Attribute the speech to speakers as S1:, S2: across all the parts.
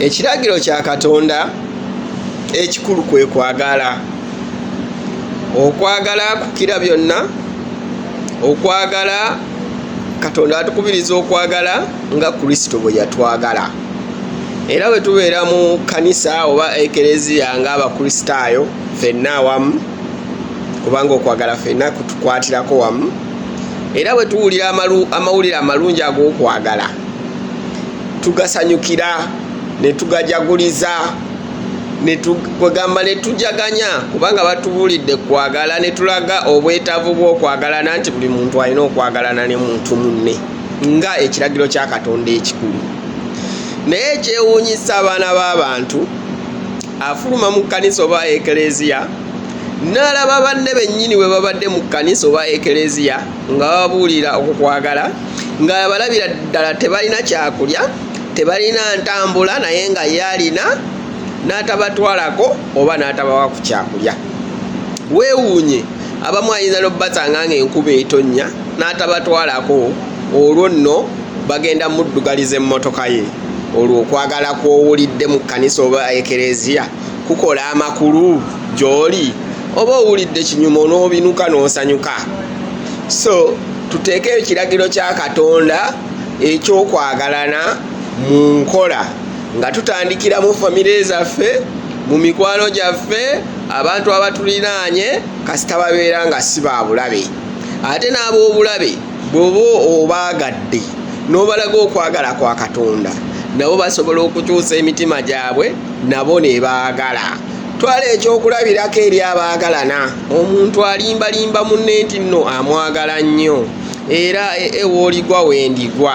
S1: Ekiragiro kya Katonda ekikulu kwe kwagala. Okwagala kukira byonna. Okwagala, Katonda atukubiriza okwagala nga Kristo bwe yatwagala. Era bwe tubeera mu kkanisa oba ekereziya ng'Abakristaayo ffenna awamu, kubanga okwagala ffenna kutukwatirako wamu, era bwe tuwulira amawulire amalungi ag'okwagala, tugasanyukira ne tugajaguliza, kwegamba ne tujaganya, kubanga batubuulidde kwagala ne tulaga obwetaavu bw'okwagalana, nti buli muntu alina okwagalana ne muntu munne nga ekiragiro kya Katonda ekikulu. Naye ekyewuunyisa, abaana b'abantu, afuluma mu kkanisa oba ekereziya n'alaba banne bennyini bwe babadde mu kkanisa oba ekereziya nga bababuulira okukwagala, nga balabira ddala tebalina kyakulya, tebalina ntambula, naye nga ye alina, n'atabatwalako oba n'atabawa ku kyakulya. Weewuunye, abamu ayinza n'obbasanga ng'enkuba etonnya n'atabatwalako, olwo nno bagenda muddugaliza emmotoka ye. Olwo okwagala kw'owulidde mu kkanisa oba ekereziya kukola amakulu gy'oli, oba owulidde kinyumo n'obinuka n'osanyuka? So tuteeke ekiragiro kya Katonda eky'okwagalana mu nkola, nga tutandikira mu famire zaffe, mu mikwano gyaffe, abantu abatulinaanye, kasita babeera nga si ba bulabe. Ate n'ab'obulabe, bw'oba obaagadde n'obalaga okwagala kwa Katonda, nabo basobola okukyusa emitima gyabwe, nabo ne baagala. Twala ekyokulabirako eri abaagalana. Omuntu alimbalimba munne nti nno amwagala nnyo, era ewooligwa wendigwa,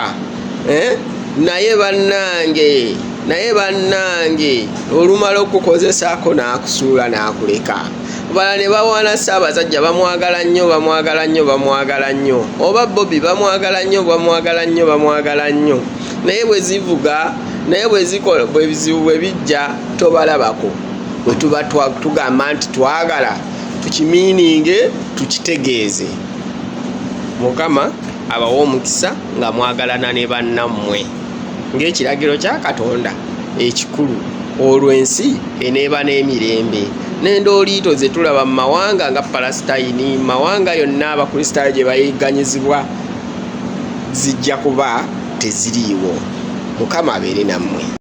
S1: eh? Naye bannange, naye bannange, olumala okukozesaako n'akusuula n'akuleka. Bala ne bawaana Ssaabasajja, bamwagala nnyo, bamwagala nnyo, bamwagala nnyo, oba Bobi bamwagala nnyo, bamwagala nnyo, bamwagala nnyo, naye bwe zivuga, naye bwe zikola, bwe bizibu bwe bijja, tobalabako. Bwe tuba tugamba nti twagala, tukimiininge, tukitegeeze. Mukama abawe omukisa nga mwagalana ne bannammwe ng'ekiragiro kya Katonda ekikulu. Olwo ensi eneeba n'emirembe, n'endooliito ze tulaba mu mawanga nga Palasitayini, mu mawanga yonna Abakristaayo gye bayigganyizibwa, zijja kuba teziriiwo. Mukama abeere nammwe.